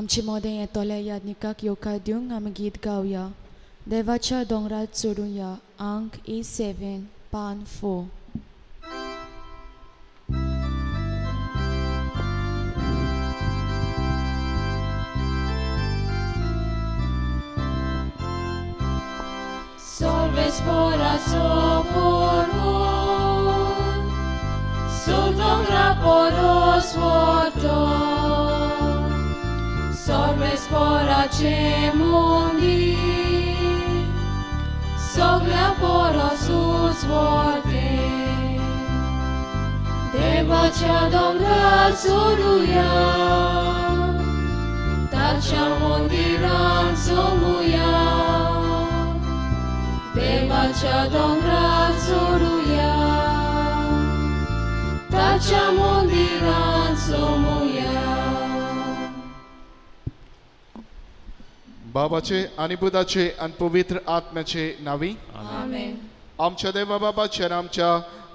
आमचे मोदें येतोल्या यादनिकाक येवकार दिवंक आमी गीत गावया. देवाच्या दोंगरार चडुया, आंक A7, पान 4. Solves por sul dongra poros vorto. Solves porace mundi, soglia poros vorte. देवाच्या दोंगरार चडुया, ताच्या मंदिरान जमुया. देवाच्या दोंगरार चडुया, ताच्या मंदिरान जमुया. बाबाचे आनी पुताचे आनी पवित्र आत्म्याचे नावी. आमेन. आमच्या देवा बाबाचे आनी आमच्या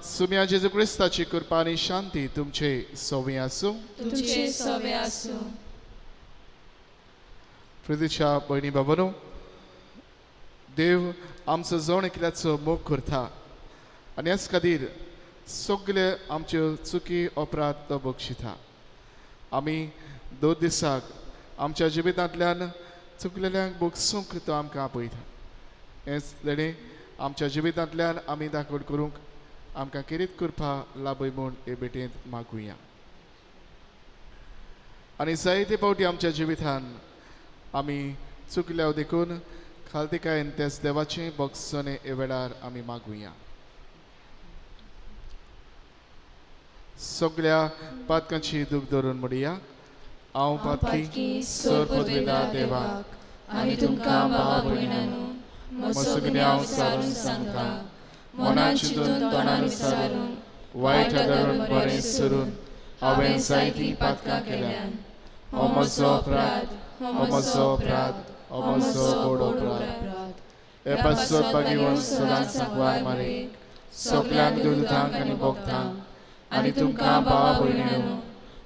सुम्या जेजू क्रिस्ताची कृपा आनी शांती तुमचे सोवी आसूं. तुमचे सोवे आसूं. प्रितीच्या भयणी बाबानो, देव आमचो जण एकल्याचो मोग करता आनी ह्याच खातीर सगळे आमच्यो चुकी अपराध तो बक्षिता. आमी दोन दिसाक आमच्या जिवितांतल्यान चुकलेल्यांक बगसूंक तो आमकां आपयता. हेंच लेणें आमच्या जिवितांतल्यान आमी दाखोवण करूंक आमकां किरीत करपा लाभय म्हूण हे भेटेंत मागुया. आनी जायते फावटी आमच्या जिवितान आमी चुकल्या देखून खालतिकायेन त्याच देवाचें बगसणें हे वेळार आमी मागुया. सगळ्या पातकांची दूख धरून म्हणया, हांव पातकी सर पदवेदा देवाक आनी तुमकां भावा भयणांनो म्हजो गुन्यांव सारून सांगता. मनान चिंतून तोंडान विचारून वायट धरून बरें सरून हांवें जायतीं पातकां केल्यान. हो म्हजो अपराध, हो म्हजो अपराध, हो म्हजो व्हड अपराध. हे पासत भाग्यवंत सदांच सांकवार मारे सगल्यांक दुदांक आनी भोगतांक आनी तुमकां भावा भयणीनो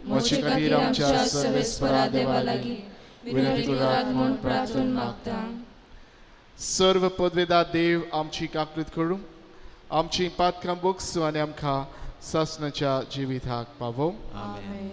म्हजे खातीर आमच्या सर्वेस्परा देवा लागीं विनंती करात म्हूण प्रार्थून मागता. सर्व पदवेदा देव आमची काकृत करूं, आमची पातकां बोगसूं आनी आमकां सासणाच्या जिविताक पावोवं. आमेन.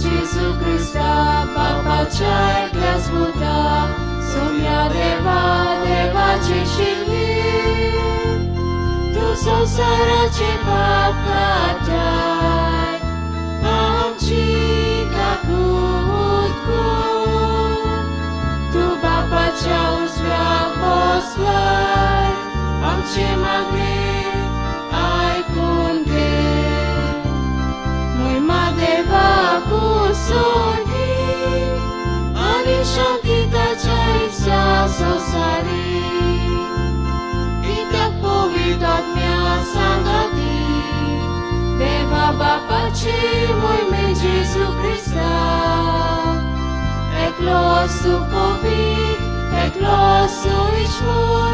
Gesù Krista, Papa Cercles Muta, Somia Deva, Deva Cishili, Tu samsara ce papkatai, Amci kakutku, Tu Bapa Chausra Poslai, Amci magni ai kunde, Moima Deva kusurgi, Ani shantita chaisa sosari, Kitak povidat mea sangati, Deva Bapachi moime Jesu Krista, Eklosu povit, eklosu ishmur,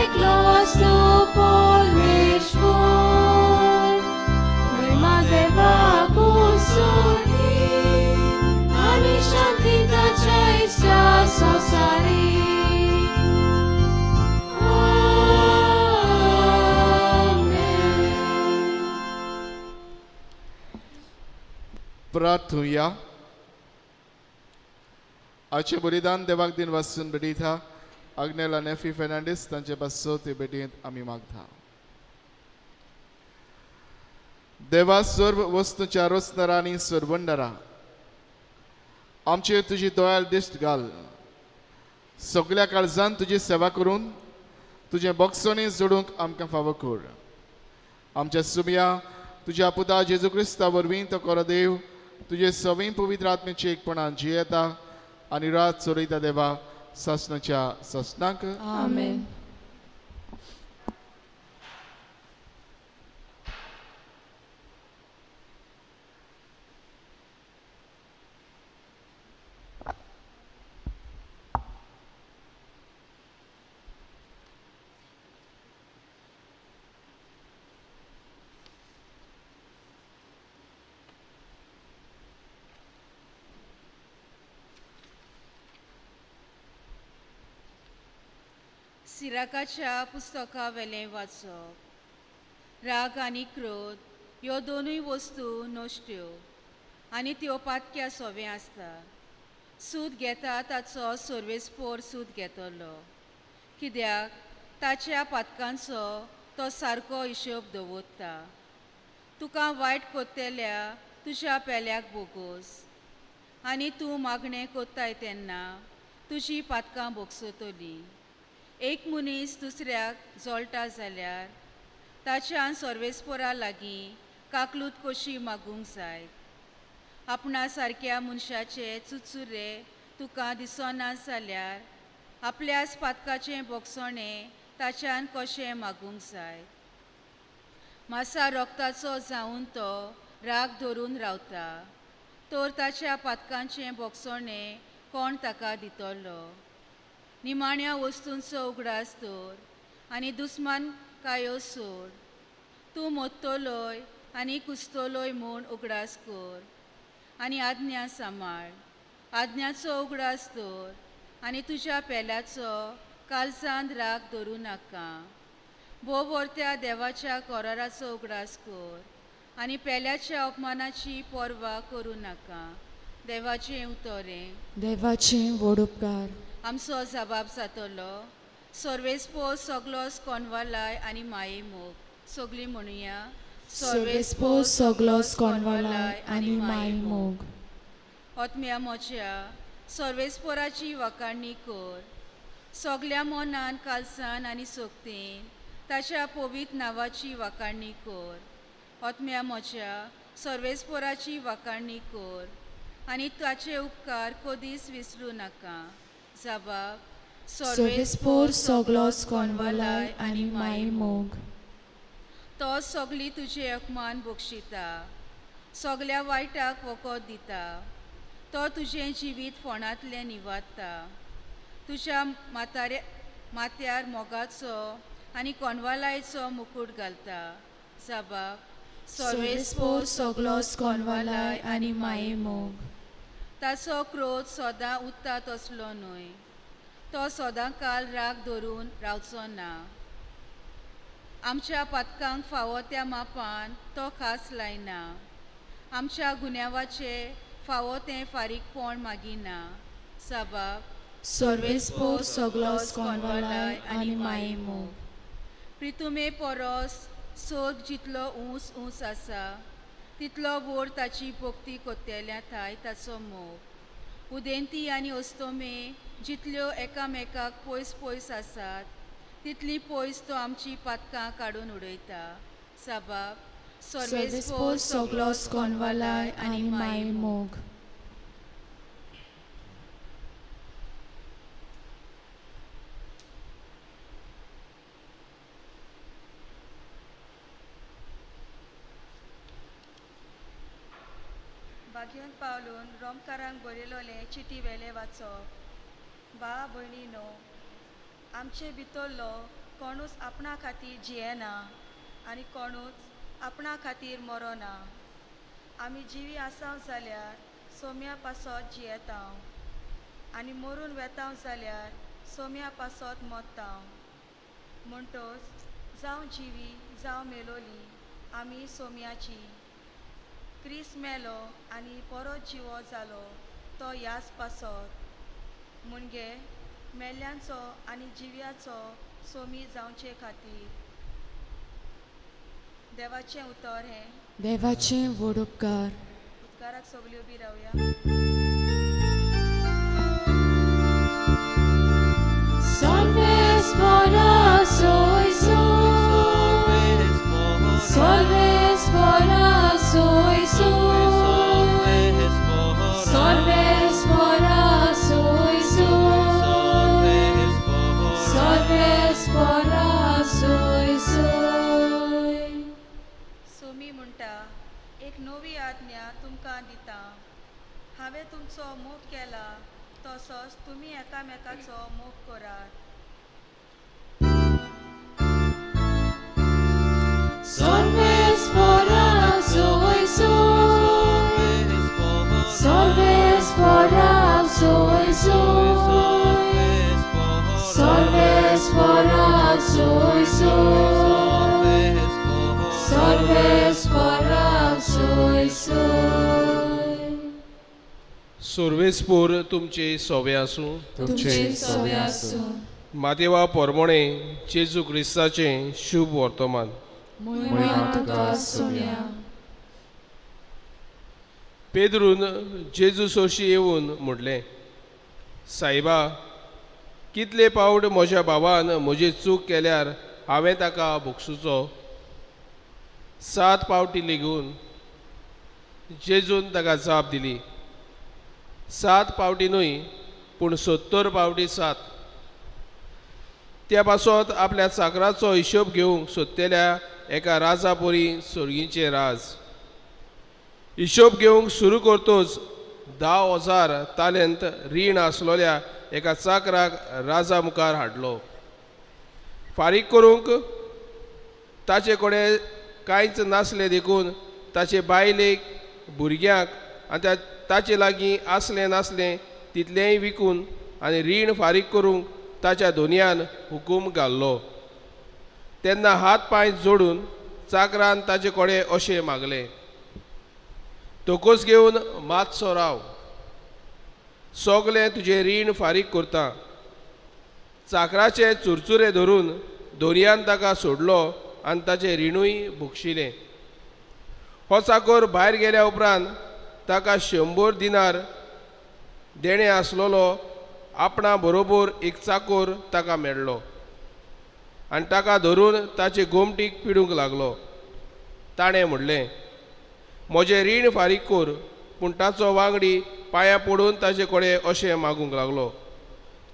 एकलो आसतो परमेश्वर म्हयमा देवाक उसोनी आनी शांती ताच्या इश्टा संवसारी. प्रार्थुया. आजचें बलिदान देवाक दिन वासून भेटयता Agnela nephew Fernandes तांचे पासो ते भेटयेंत आमी मागता. देवा सर्व वस्तूच्या रचणारा आनी सरवंडरा आमचेर तुजी दोयाल दिश्ट घाल. सगल्या काळजान तुजी सेवा करून तुजें बक्षणी जोडूंक आमकां फावो कर. आमच्या सुमया तुज्या पुता जेजू क्रिस्ता वरवीं तो खरो देव तुजे सवीं पवित्र आत्मेची एकपणान जियेता आनी रात चलयता देवा सासणाच्या सासणाक. आमेन. सिराकाच्या पुस्तकावेलें वाचप. राग आनी क्रोध ह्यो दोनूय वस्तू नश्ट्यो आनी त्यो पातक्या सोवें आसता. सूद घेता ताचो सर्वेस्पोर सूद घेतलो, कित्याक ताच्या पातकांचो तो सारको हिशोब दवरता. तुका वायट कोत्तेल्या तुज्या पेल्याक बोगोस आनी तूं मागणें कोत्ताय तेन्ना तुजी पातकां भोगसतली. एक मनीस दुसऱ्याक जळटा जाल्यार ताच्यान सर्वेस्पोरा लागीं काकलूत कशी मागूंक जाय. आपणा सारक्या मनशाचे चुचुरे तुका दिसना जाल्यार आपल्याच पातकाचें भोगसणें ताच्यान कशें मागूंक जाय. मासा रोगताचो जावन तो राग धरून रावता तर ताच्या पातकांचें भोगसणें कोण ताका दितलो. निमाण्या वस्तूंचो उगडास दवर आनी दुस्मान कायो सोड. तूं मोत्तलोय आनी कुसतलोय म्हूण उगडास कर आनी आज्ञा सांबाळ. आज्ञाचो उगडास दवर आनी तुज्या पेल्याचो कालसांत राग धरूं नाका. भोव वर्त्या देवाच्या कराराचो उगडास कर आनी पेल्याच्या अपमानाची पर्वा करूं नाका. देवाचें उतरें. देवाचें व्हड उपकार. आमचो जबाब जातलो. सर्वेस्पोर सगलोच कोनवालाय आनी माये मोग. सगळीं म्हणुया. सर्वेस्पोर सगलोच कोनवालाय आनी माये मोग. आत्म्या म्हज्या सर्वेस्पोराची वखाणी कर. सगल्या मनान कालसान आनी सोगतेन ताच्या पवित्र नांवाची वखाणी कर. आत्म्या म्हज्या सर्वेस्पोराची वखाणी कर आनी ताचे उपकार कदीच विसरूं नाका. जबाब. सर्वेस्पोर सगलोच कोनवालाय आनी माये मोग. तो सगळी तुजे अपमान बक्षिता, सगल्या वायटाक वखद दिता. तो तुजें जिवीत फोंडांतलें निवारता. तुज्या माथ्यार मोगाचो आनी कोनवालायचो मुकूट घालता. जबाब. सर्वेस्पोर सगलोच कोनवालाय आनी माये मोग. ताचो क्रोध सदां उत्ता तसलो न्हय, तो सदां काल राग धरून रावचो ना. आमच्या पातकांक फावो त्या मापान तो खास लायना. आमच्या गुन्यांवाचे फावो तें फारीकपण मागिना. जबाब. सर्वेस्पोर सगलोच कोनवालाय आनी माये मोग. प्रितुमे परस सोद जितलो ऊंच ऊंच आसा तितलो व्हड ताची भक्ती कोत्तेल्या थाय ताचो मोग. उदेंती आनी अस्तोमे जितल्यो एकामेकाक पयस पयस आसात तितली पयस तो आमची पातकां काडून उडयता. जबाब. सर्वेस्पोर सगलोच कोनवालाय आनी माये मोग. भाग्यवंत पावलून रोमकारांक बरयलोले चिटी वेले वाचप. बा भयणीनो, आमचे भितरलो कोणूच आपणा खातीर जियेना आनी कोणूच आपणा खातीर मरोना. आमी जिवी आसाव जाल्यार सोम्या पासत जियेतांव आनी मरून वेतांव जाल्यार सोम्या पासत मोत्तांव. म्हणटोच जावं जिवी जावं मेलोली आमी सोम्याची. क्रिस्त मेलो आनी परत जिवो जालो तो ह्याच पासत, मुणगे मेल्ल्यांचो आनी जिव्याचो सोमी जावचे खातीर. देवाचें उतर हें. देवाचें व्हड उपकार. उपकाराक सगल्यो बी रावया. सोमी म्हणटा, एक नवी आज्ञा तुमकां दिता. हांवें तुमचो मोग केला तसोच तुमी एकामेकाचो मोग करात. सोर्वेसपूर तुमचे सोवे आसूं. तुमचे सोवे आसूं. मातेवा पोरमोणे जेजू क्रिस्ताचें शुभ वर्तमान. पेद्रून जेजू सोशी येवन म्हटलें, सायबा, कितले पावट म्हज्या भावान म्हजी चूक केल्यार हांवें ताका भोगसुचो? 7 पावटी लेगून. जेजून ताका जाप दिली, 7 पावटी न्हय पूण 70 पावटी 7. त्या पासत आपल्या चाकराचो हिशोब घेवंक सोदतल्या एका राजा परी सोर्गीचें राज. हिशोब घेवंक सुरू करतोच 10,000 तालेंत रीण आसलोल्या एका चाकराक राजा मुखार हाडलो. फारीक करूंक ताचे कडेन कांयच नासलें देखून ताचे बायलेक, भुरग्यांक आनी ताचे लागीं आसलें नासलें तितलेंय विकून आनी रीण फारीक करूंक ताच्या दोनयान हुकूम घाल्लो. तेन्ना हात पांय जोडून चाकरान ताचे कडेन अशें मागलें, तोकोस घेवन मातसो राव, सगलें तुजें रीण फारीक करता. चाकराचे चुरचुरे धरून दोनयान ताका सोडलो आनी ताचें रिणूय भोगशिलें. हो चाकोर भायर गेल्या उपरांत ताका 100 दिनार देणें आसलेलो आपणा बरोबर एक चाकोर ताका मेळ्ळो आनी ताका धरून ताचे गोमटीक पिडूंक लागलो. ताणें म्हणलें, म्हजें रीण फारीक कर. पूण ताचो वांगडी पांयां पडून ताचे कडेन अशें मागूंक लागलो,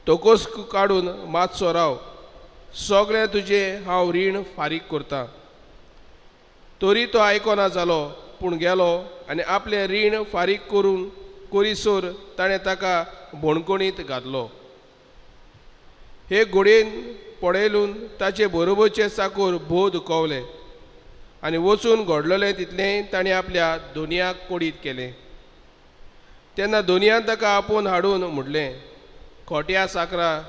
तोकोस काडून मातसो राव, सगळें तुजें हांव रीण फारीक करता. तरी तो आयकना जालो, पूण गेलो आनी आपलें रीण फारीक करून करीसर ताणें ताका बोणकोणीत घातलो. हे घोडयेन पळयलून ताचे बरोबरचे चाकोर भोव दुखवले आनी वचून घडलेलें तितलें ताणें आपल्या दोनयाक कोडीत केलें. तेन्ना दोनयान ताका आपोवन हाडून म्हणलें, खोट्या चाकरा,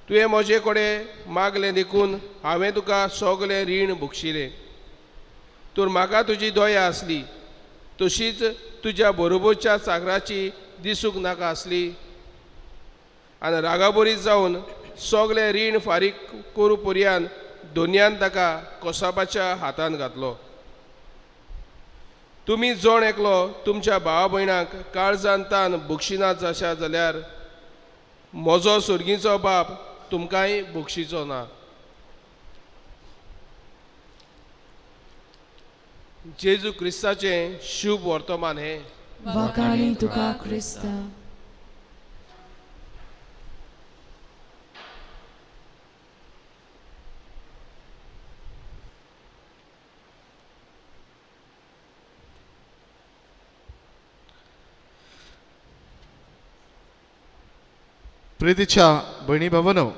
तुवें म्हजे कडेन मागलें देखून हांवें तुका सगलें रीण भोगशिलें. तर म्हाका तुजी दया आसली तशीच तुज्या बरोबरच्या चाकराची दिसूंक नाका आसली. आनी रागाबरीत जावन सगलें रीण फारीक करूं पर्यान दोनयान ताका कोसाबाच्या हातान घातलो. तुमी जण एकलो तुमच्या भावा भयणांक काळजान तान बक्षिना जाशा जाल्यार म्हजो सोर्गीचो बाप तुमकांय बक्षिचो ना. जेजू क्रिस्ताचें शुभ वर्तमान हें. वाखाणी तुका क्रिस्ता. प्रितीच्या भयणी भावांनो,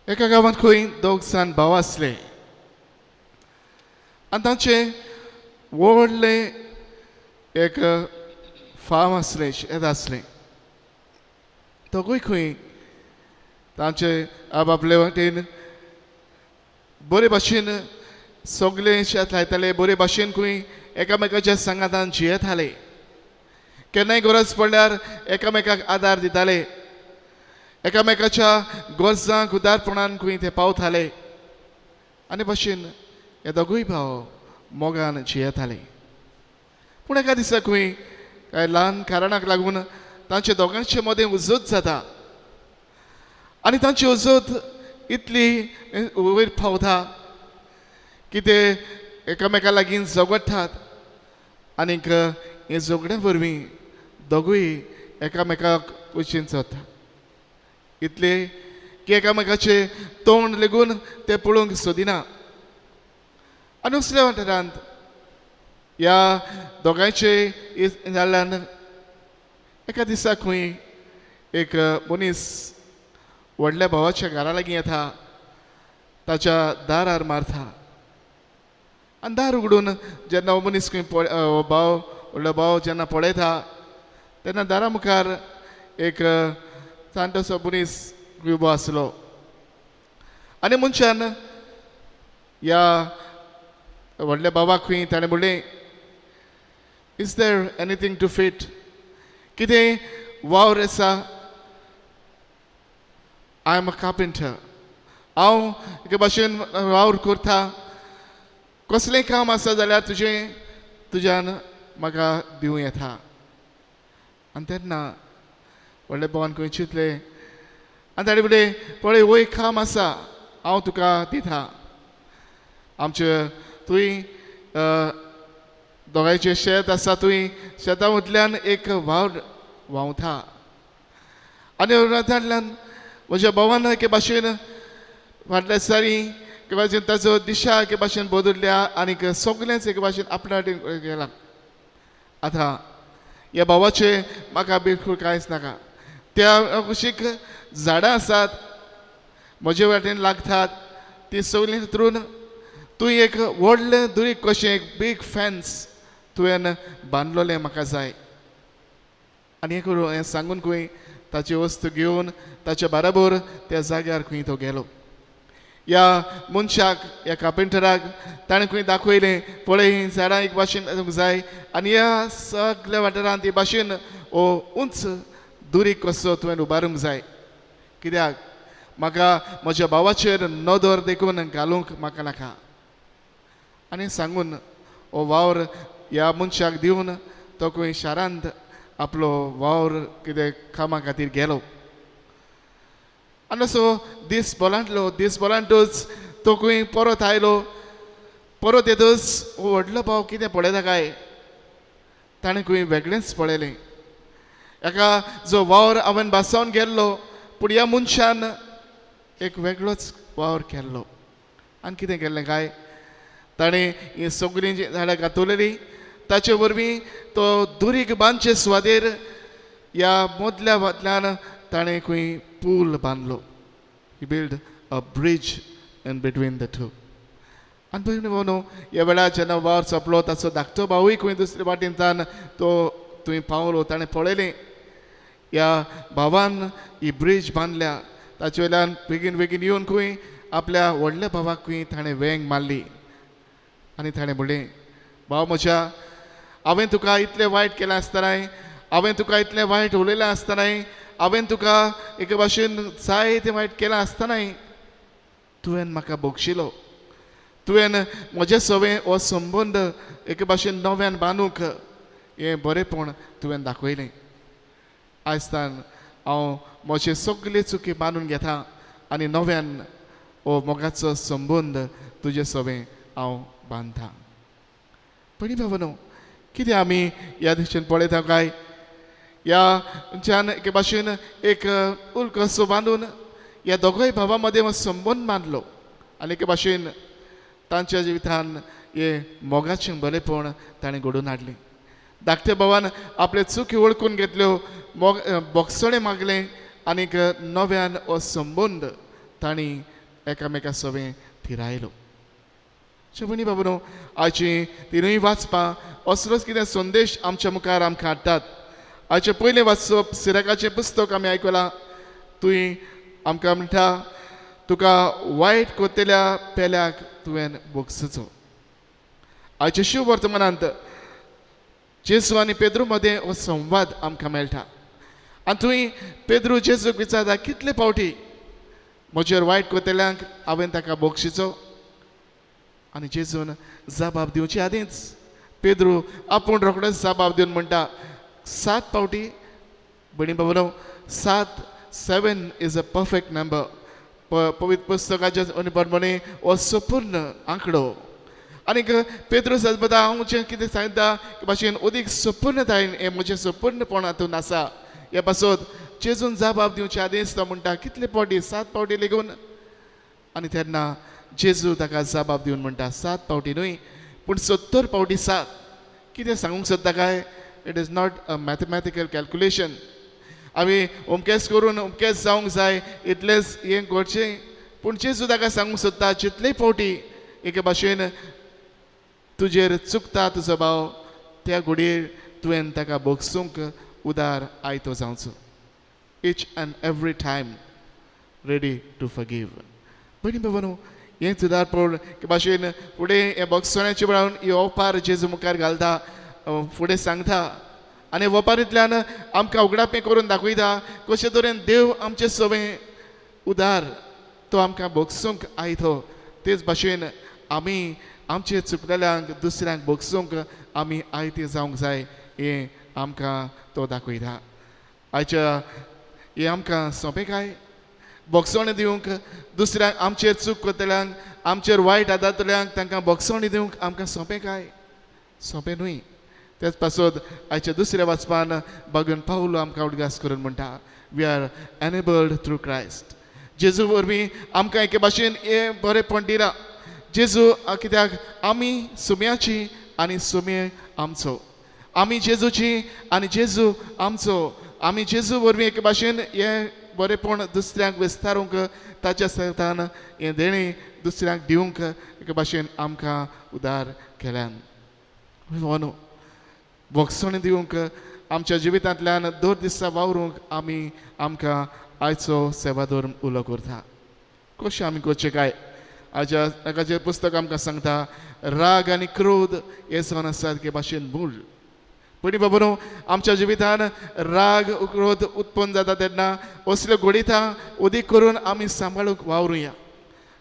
एका गांवांत खंय दोग जाण भाव आसले आनी तांचें व्हडलें एक फार्म आसलें, शेत आसलें. दोगूय खंय तांचे आपआपले वाटेन बरे भाशेन सगळें शेत लायताले, बरे भाशेन खंय एकामेकाच्या सांगातान जियेताले. केन्नाय गरज पडल्यार एकामेकाक आदार दिताले, एकामेकाच्या गरजांक उदारपणान खंय ते पावताले आनी भाशेन हे दोगूय भाव मोगान जियेताले. पूण एका दिसा खंय कांय ल्हान कारणाक लागून तांचे दोगांचे मदें उजत जाता आनी तांची उजत इतली वयर पावता की ते एकामेका लागीं झगडटात आनीक हे झगड्या वरवीं दोगूय एकामेकाक कुशीन जाता, इतले की एकामेकाचे तोंड लेगून ते पळोवंक सोदिना. आनी दुसऱ्या वाठारांत ह्या दोगांयचे जाल्ल्यान एका दिसा खंय एक मनीस व्हडल्या भावाच्या घरा लागीं येता, ताच्या दारार मारता आनी दार उगडून जेन्ना हो मनीस खंय हो भाव व्हडलो भाव जेन्ना पळयता तेन्ना दारा मुखार एक जाणटोसो मनीस उबो आसलो आनी मनशान ह्या व्हडल्या भावाक खंय ताणें म्हणलें, is there anything to fit? कितें वावर आसा? I am a carpenter, हांव एके भाशेन वावर करता, कसलें काम आसा जाल्यार तुजें तुज्यान म्हाका दिवं येता. आनी तेन्ना व्हडल्या भावान खंय चिंतलें आनी ताणें म्हणलें, पळय हो एक काम आसा, हांव तुका दिता, आमचें तुवें दोगांयचें शेत आसा, तुवें शेता वतल्यान एक वावर व्हांवता आनी वावरांतल्यान म्हज्या भावान एके भाशेन फाटल्या दिसांनी एके भाशेन ताचो दिशा एके भाशेन बदलल्या आनीक सगळेंच एके भाशेन आपल्या वाटेन गेलां. आतां ह्या भावाचें म्हाका बिलकूल कांयच नाका, त्या कुशीक झाडां आसात म्हजे वाटेन लागतात ती सगळीं उतरून तूं एक व्हडलें दुरीग कशें एक बीग फॅन्स तुवें बांदलोलें म्हाका जाय. आनी हें करून हें सांगून खंय ताची वस्तू घेवन ताचे बराबर त्या जाग्यार खंय तो गेलो. ह्या मनशाक ह्या कार्पेंटराक ताणें खंय दाखयलें, पळय हीं झाडां एक भाशेन जाय आनी ह्या सगल्या वाठारांत हे भाशेन हो उंच दुरीग कसो तुवें उबारूंक जाय, कित्याक म्हाका म्हज्या भावाचेर नदर देखून घालूंक म्हाका नाका. आनी सांगून हो वावर ह्या मनशाक दिवन तो खंय शारांत आपलो वावर कितें कामा खातीर गेलो. आनी असो दीस बोलांटलो, दीस बोलांटूच तो खंय परत आयलो. परत येतच हो व्हडलो भाव कितें पळयता काय, ताणें खंय वेगळेंच पळयलें. एका जो वावर हांवें भासावन गेल्लो पूण ह्या मनशान एक वेगळोच वावर केल्लो. आनी कितें केल्लें काय, ताणें हीं सगळीं जीं झाडां घातलेलीं ताचे वरवीं तो दुरीग बांदचे सुवातेर ह्या मदल्या वाटल्यान ताणें खंय पूल बांदलो. He build a bridge in between the two. आनी भयणी भावनो, ह्या वेळार जेन्ना वावर सोंपलो ताचो धाकटो भावूय खंय दुसरे वाटेंतल्यान तो थंय पावलो. ताणें पळयलें ह्या भावान ही ब्रीज बांदल्या, ताचे वयल्यान बेगीन बेगीन येवन खंय आपल्या व्हडल्या भावाक खंय ताणें वेंग मारली आनी ताणें म्हणलें, भाव म्हज्या, हांवें तुका इतलें वायट केलें आसतनाय, हांवें तुका इतलें वायट उलयलें आसतनाय, हांवें तुका एके भाशेन जायतें वायट केलें आसतनाय तुवें म्हाका बक्षिलो, तुवें म्हजे सवें हो संबंद एके भाशेन नव्यान बांदूंक हें बरेंपण तुवें दाखयलें. आयज तान हांव म्हजे सगळे चुकी बांदून घेता आनी नव्यान हो मोगाचो संबंद तुजे सवें हांव बांदता. पयलीं बाबा कितें आमी ह्या दिशेन पळयता काय, ह्या मनशान एके भाशेन एक उल कसो बांदून ह्या दोगूय भावां मदें संबंद बांदलो आनी एके भाशेन तांच्या जिवितान हें मोगाचें बरेंपण ताणें घडोवन हाडलें. धाकट्या भावान आपले चुकी वळखून घेतल्यो, मोग बोगसणें मागलें आनीक नव्यान हो संबंद तांणी एकामेका सवें थिरायलो. शबनी बाबूनो, आयची तिनूय वाचपां असलोच कितें संदेश आमच्या मुखार आमकां हाडटात. आयचें पयलें वाचप सिराकाचें पुस्तक आमी आयकलां. तुवें आमकां म्हणटा तुका वायट कोत्तेल्या पेल्याक तुवें बोगसचो. आयच्या शिव वर्तमानांत जेजू आनी पेद्रू मदें हो संवाद आमकां मेळटा. आनी तुवें पेद्रू जेजूक विचारता कितले फावटी म्हजेर वायट कोत्तेल्यांक हांवें ताका बोगशीचो. आनी जेजून जबाब दिवचे आदींच पेद्रू आपूण रोखडोच जबाब दिवन म्हणटा 7 फावटी. भयणी बाबूनो, 7 7 is a perfect number. पवित्र पुस्तकाच्या प्रमाणे हो संपूर्ण आंकडो. आनीक पेद्रू सदपता हांव जें कितें सांगता भाशेन अदीक संपूर्णतायेन हें म्हजें संपूर्णपण हातूंत आसा. हे पासत जेजून जबाब दिवचे आदींच तो म्हणटा कितले फावटी, 7 फावटी लेगून. आनी तेन्ना जेजू ताका जबाब दिवन म्हणटा 7 फावटी न्हय पूण 70 फावटी 7. कितें सांगूंक सोदता काय? It is not a mathematical calculation. आमी अमकेच करून अमकेच जावंक जाय इतलेंच हें करचें, पूण जेजू ताका सांगूंक सोदता जितले फावटी एके भाशेन तुजेर चुकता तुजो भाव त्या घडयेर तुवें ताका बोगसूंक उदार आयतो जावचो. Each and every time ready to forgive. भयणी बाबानो, हेंच उदारपण की भाशेन फुडें हे बोगसण्याचे वेळार ही ओपार जेजू मुखार घालता, फुडें सांगता आनी वपारींतल्यान आमकां उगडापें करून दाखयता कशे तरेन देव आमचे सवें उदार तो आमकां बोगसूंक आयतो. तेच भाशेन आमी आमचे चुकलेल्यांक दुसऱ्यांक बोगसूंक आमी आयते जावंक जाय हें आमकां तो दाखयता. आयच्या हें आमकां सोंपें काय बोगसोणी दिवंक दुसऱ्यांक? आमचेर चूक करतल्यांक, आमचेर वायट आदारतल्यांक तांकां बोगसोणी दिवंक आमकां सोंपें काय? सोंपें न्हय. तेच पासत आयच्या दुसऱ्या वाचपान बागून पावलो आमकां उडगास करून म्हणटा we are enabled through Christ. जेजू वरवीं आमकां एके भाशेन हें बरेंपण दिलां. जेजू कित्याक आमी सुम्याची आनी सुमे आमचो, आमी जेजूची आनी जेजू आमचो. आमी जेजू वरवीं एके भाशेन हें बरेंपण दुसऱ्यांक विस्तारूंक ताच्या सरतान हें देणें दुसऱ्यांक दिवंक एके भाशेन आमकां उदार केल्यान. न्हू बोगसणी दिवंक आमच्या जिवितांतल्यान दर दिसा वावरूंक आमी आमकां आयचो सेवाधर्म उलो करता. कशें आमी करचें काय? आयच्या ताकाचें पुस्तक आमकां सांगता राग आनी क्रोध हे जावन आसात की भाशेन मूळ. पयलीं बाबा आमच्या जिवितान राग क्रोध उत्पन्न जाता तेन्ना असल्यो घडिता अदीक करून आमी सांबाळूंक वावरुया.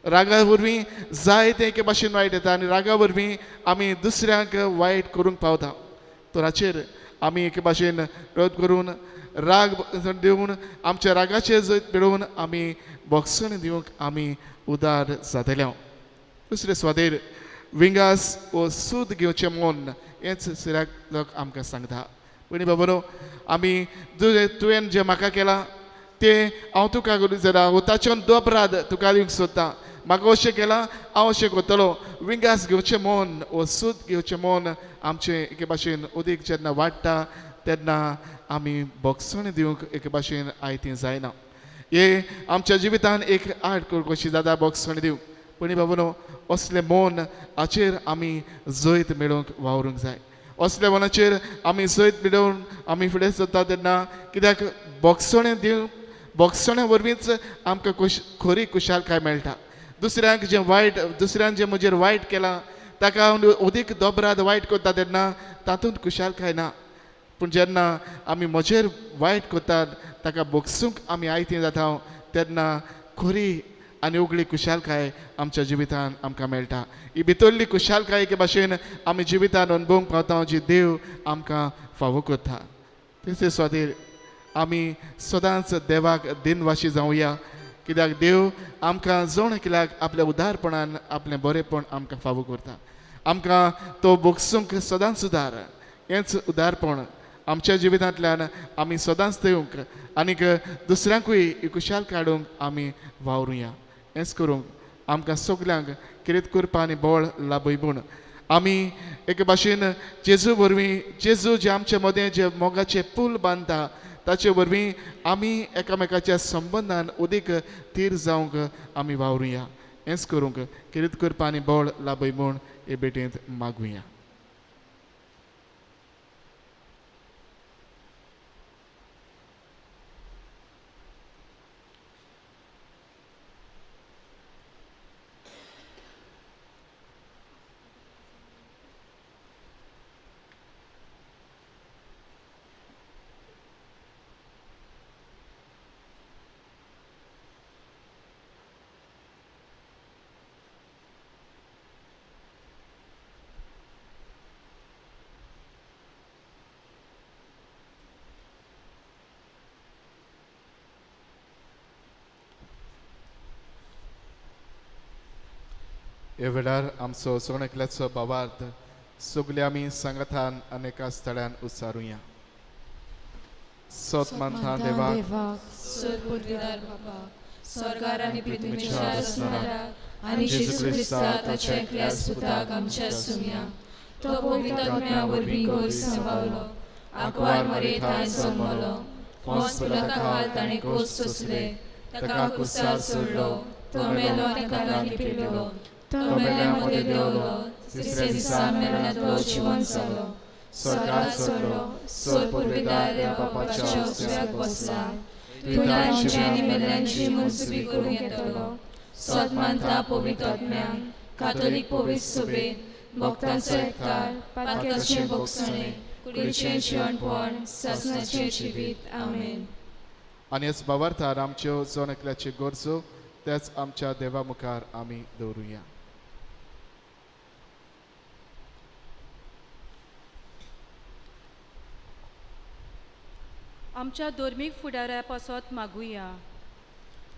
रागा वरवीं जाय तें एके भाशेन वायट येता आनी रागा वरवीं आमी दुसऱ्यांक वायट करूंक पावता. तर हाचेर आमी एके भाशेन क्रोध करून राग दिवन आमच्या रागाचेर जैत मेळोवन आमी बोगसणी दिवंक आमी उदार जातले. दुसरे स्वादेर विंगास वो सूद घेवचें मन हेंच सिराक लोक आमकां सांगता. पयलीं बाबा आमी तुवें जें म्हाका केलां तें हांव तुका करूंक जाता, ताच्यान दोपराद तुका दिवंक सोदता. म्हाका अशें केलां हांव अशें करतलो. विंगास घेवचें मन वो सूद घेवचें मन आमचें एके भाशेन अदीक जेन्ना वाडटा तेन्ना आमी बोगसणी दिवंक एके भाशेन आयती जायना. हे आमच्या जिवितान एक आड कशी जाता बोगसणी दिवंक. पयलीं बाबा असलें मन हाचेर आमी जैत मेळोवंक वावरूंक जाय. असल्या मनाचेर आमी जैत मेळोवन आमी फुडें सरता तेन्ना कित्याक बोगसणें दिवंक बोगसण्या वरवींच आमकां खरी खुशालकाय मेळटा. दुसऱ्यांक जें वायट दुसऱ्यान जें म्हजेर वायट केलां ताका हांव अदीक दोबराद वायट करता तेन्ना तातूंत खुशालकाय ना. पूण जेन्ना आमी म्हजेर वायट करतात ताका बोगसूंक आमी आयती जाता तेन्ना खरी आनी उगळी खुशालकाय आमच्या जिवितान आमकां मेळटा. ही भितरली खुशालकाय एके भाशेन आमी जिवितान अणभवूंक पावता जी देव आमकां फावो करता. तेचे स्वातीर आमी सदांच देवाक दिनवाशी जावया कित्याक देव आमकां जण एकल्याक आपल्या उदारपणान आपलें बरेंपण आमकां फावो करता. आमकां तो बोगसूंक सदांच उदार हेंच उदारपण आमच्या जिवितांतल्यान आमी सदांच दिवंक आनीक दुसऱ्यांकूय खुशाल काडूंक आमी वावरुया. हेंच करूंक आमकां सगल्यांक किरेत करपा आनी बळ लाभय म्हूण आमी एके भाशेन जेजू वरवीं जेजू जे आमचे मदें जे मोगाचे पूल बांदता ताचे वरवीं आमी एकामेकाच्या संबंदान अदीक थीर जावंक आमी वावरुया. हेंच करूंक खेरीत करपा आनी बळ लाभय म्हूण हे भेटेंत मागुया. ह्या वेळार आमचो सगळ्या एकल्याचो भावार्थ सगळे आमी सांगातान आनी एका स्थळान उच्चारुया. सत मानता देवाक, सोदपुर्विदार बाबा, स्वर्गार आनी पृथ्वीच्या रचणारा आनी जेजू क्रिस्ता ताच्या एकल्या पुताक आमच्या सुम्या, तो पवित्र आत्म्या वरवीं गोर सांबावलो, आंकवार मरे थांय जल्मलो, पोंस पिलाता खाल ताणें कोस सोंसले, ताका कुसार सोडलो, तो मेलो आनी ताका लिपयलो, तो मेल्या मदें देंवलो, तिसऱ्या दिसा मेल्ल्यांतलो जिवंत जालो, स्वर्गार चडलो, सोदपुर्विदार देवा बापाच्या उजव्याक बसला, जिवंतांची आनी मेल्ल्यांची मुंसबी करूंक येतलो. सत मानता पवित्र आत्म्याक, कातोलीक पवित्र सभेंत, भक्तांचो एकतार, पातकाचें भोगसणें, कुडीचें जिवणपण, सासणाचें जिवीत. आमेन. आनी हेच भावार्थार आमच्यो जण एकल्याच्यो गरजो त्याच आमच्या देवा मुखार आमी दवरुया. आमच्या धर्मीक फुडाऱ्या पासत मागुया.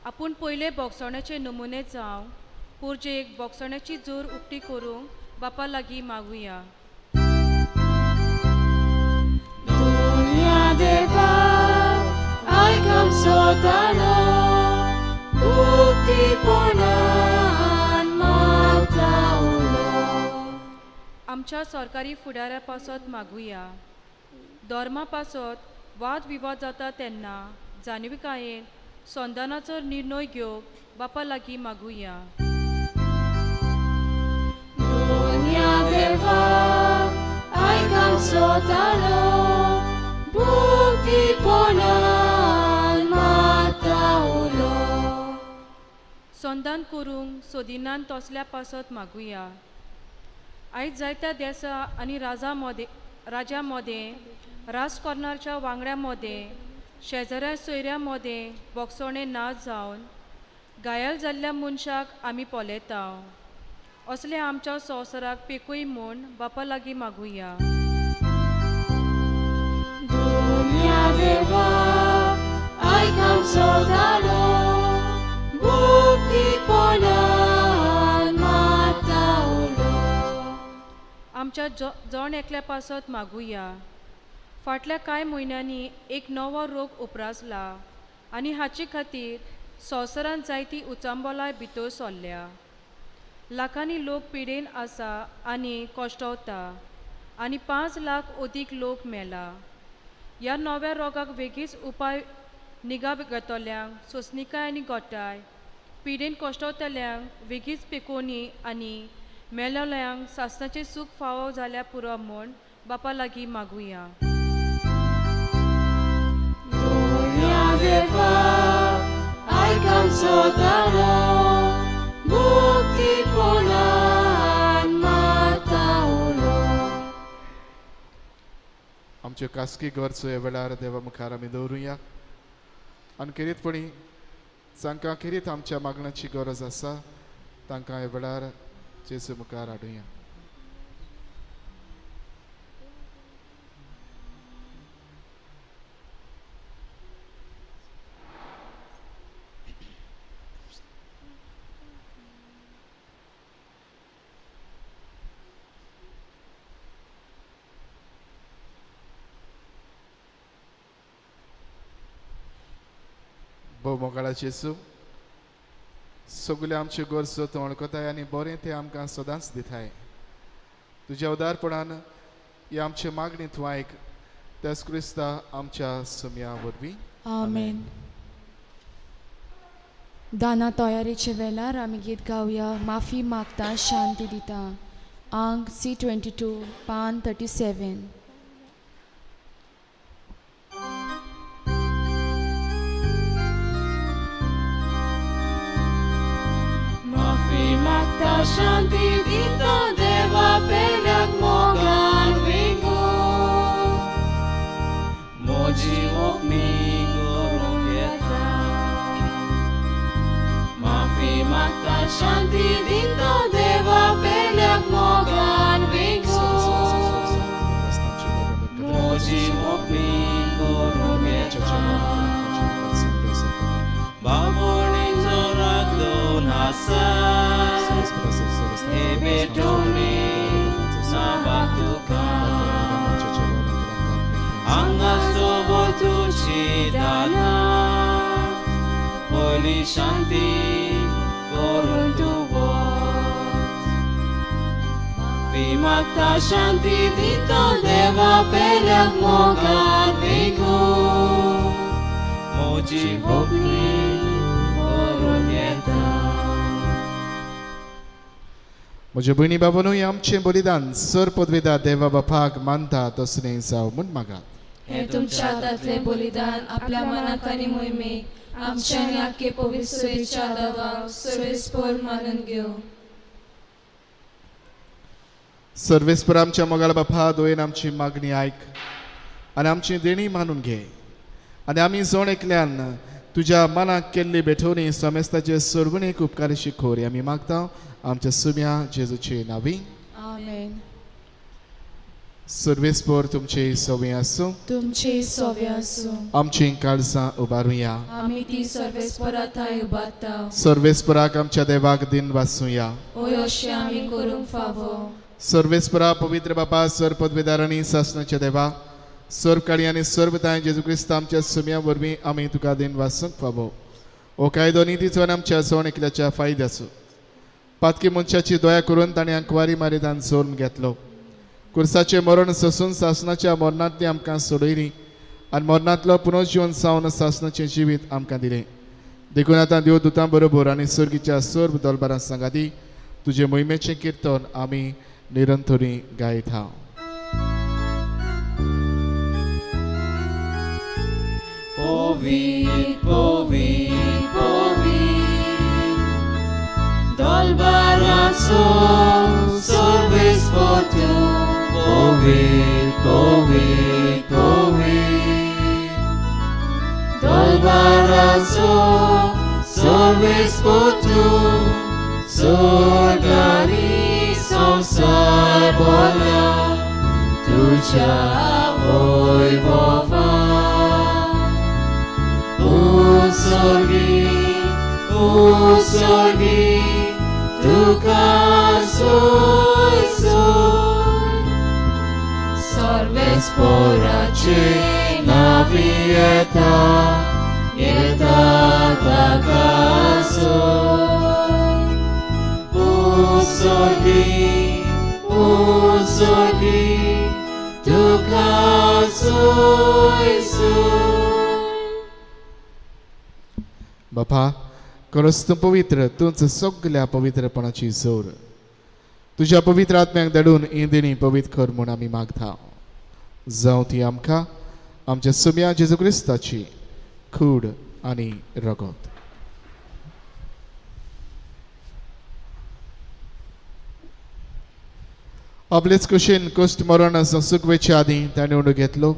आपूण पयले भोगसण्याचे नमुने जावं पुर्जेक भोगसण्याची जोर उक्ती करूंक बापा लागीं मागुया. देवा आयक आमचो ताळो, उक्तीपणान माता उलो. आमच्या सरकारी फुडाऱ्या पासत मागुया. धर्मा पासत वाद विवाद जाता तेन्ना जाणविकायेन संधानाचो निर्णय घेवंक बापा लागीं मागुया. दोनया देवा आयक आमचो ताळो, उक्तीपणान माता उलो. संधान करूंक सोदिनान तसल्या पासत मागुया. आयज जायत्या देसा आनी राजा मदें, राजकारणाच्या वांगड्या मदें, शेजाऱ्या सोयऱ्या मदें भोगसणें ना जावन घायल जाल्ल्या मनशाक आमी पळयता. असले आमच्या संवसाराक पेकूय म्हूण बापा लागीं मागुया. दोनया देवा आयक आमचो ताळो, उक्तीपणान माता उलो. आमच्या जण एकल्या पासत मागुया. फाटल्या कांय म्हयन्यांनी एक नवो रोग उप्रासला आनी हाचे खातीर संवसारांत जायती उचांबलाय भितर सरल्या. लाखांनी लोक पिडेन आसा आनी कश्टवता आनी 5 लाख अदीक लोक मेला. ह्या नव्या रोगाक वेगीच उपाय निगा घेतल्यांक सोंसणिकाय आनी गोटाय, पिडेन कश्टवतल्यांक वेगीच पेकोवणी आनी मेलोल्यांक सासणाचें सूख फावो जाल्यार पुरो म्हूण बापा लागीं मागुया. दोनया देवा आयक आमचो ताळो, उक्तीपणान माता उलो. आमच्यो खासगी गरजो ह्या वेळार देवा मुखार आमी दवरुया आनी खेरीतपणी जांकां खेरीत आमच्या मागण्याची गरज आसा तांकां ह्या वेळार जेजू मुखार हाडुया. भोव मोगाळा जेजू, सगळ्यो आमच्यो गरजो तूं वळखताय आनी बरें तें आमकां सदांच दिताय. तुज्या उदारपणान ही आमची मागणी तूं आयक, त्याच क्रिस्ता आमच्या सुम्या वरवीं. आमेन. दाना तयारेचे वेळार आमी गीत गावया माफी मागता शांती दिता. आंक C22 पान 37. माफी मागता शांती दिता देवा पेल्याक मोगान विंगो मोजी ओपणी करूंक येता. माफी मागता शांती दिता देवा पेल्याक मोगान विंगो मोजी ओपणी करूंक येता. बाबोणीचो रागलो नासा हे बेटोणी नाबाक तुका हांगा सोबो तुजी दाना पयली शांती करून तूं वच. माफी मागता शांती दिता देवा पेल्याक मोगान विंगो मोजी होपणी करून येता. म्हज्या भयणी बाबानू आमचें बलिदान सर पदवेदा देवा बापाक मानता तसलें जावं म्हूण मागात. हें तुमच्या हातांतलें बलिदान आपल्या मनाक आनी मोहिमेक आमच्या आनी आख्खे पवित्र सभेच्या दावाक सर्वेस्पर मानून घेवं. सर्वेस्पर आमच्या मोगाळ बापा दोयेन आमची मागणी आयक आनी आमची देणी मानून घे आनी आमी जण एकल्यान तुज्या मनाक केल्ली भेटवणी समेस्ताचे सर्वणेक उपकारीशी खोरी आमी मागता आमच्या सुम्या जेजूचे नावी. आमेन. सर्वेस्पर तुमचे सवे आसूं. तुमचे सवे आसूं. आमची काळजां उबारुया. आमी ती सर्वेस्परा थंय उबारता. सर्वेस्पराक आमच्या देवाक दिन वाचुया. ओय अशें आमी करूंक फावो. सर्वेस्परा पवित्र बापा सर पदवेदार आनी सासणाच्या देवा सर्वकाळी आनी सर्वताय जेजू क्रिस्त आमच्या सुम्या वरवीं आमी तुका दिन वाचूंक फावो. हो कायदो नितीचो आनी आमच्या जण एकल्याच्या फायद्याचो. पातकी मनशाची दया करून ताणें आंकवारी मारितान जल्म घेतलो. कुर्साचें मरण सोसून सासणाच्या मरणांतली आमकां सोडयली आनी मरणांतलो पुनर्जीवन जावन सासणाचें जिवीत आमकां दिलें. देखून आतां देव दुतां बरोबर आनी सर्गीच्या सर्व दलबारां सांगाती तुजे मोहिमेचें किर्तन आमी निरंतरी गायता. पवित्र पवित्र पवित्र दलबाराचो सर्वेस्पर तूं. पवित्र पवित्र पवित्र दलबाराचो सर्वेस्पर तूं. स्वर्ग आनी संवसार भरला तुज्या वैभवान. उत्सर्गी उत्सर्गी तुका सोय सोय सर्वेस्पराचे नावी येता येता ताका सोय. उत्सर्गी उत्सर्गी तुका सोय सोय. बापा खरोच तूं पवित्र, तूंच सगल्या पवित्रपणाची जोर. तुज्या पवित्र आत्म्याक धाडून ही देणी पवित्र कर म्हूण आमी मागता. जावं ती आमकां आमच्या सुम्या जेजू क्रिस्ताची कूड आनी रगत. आपलेच कुशीन कुश्ट मरण सुकवेचे आदीं ताणें उंडो घेतलो.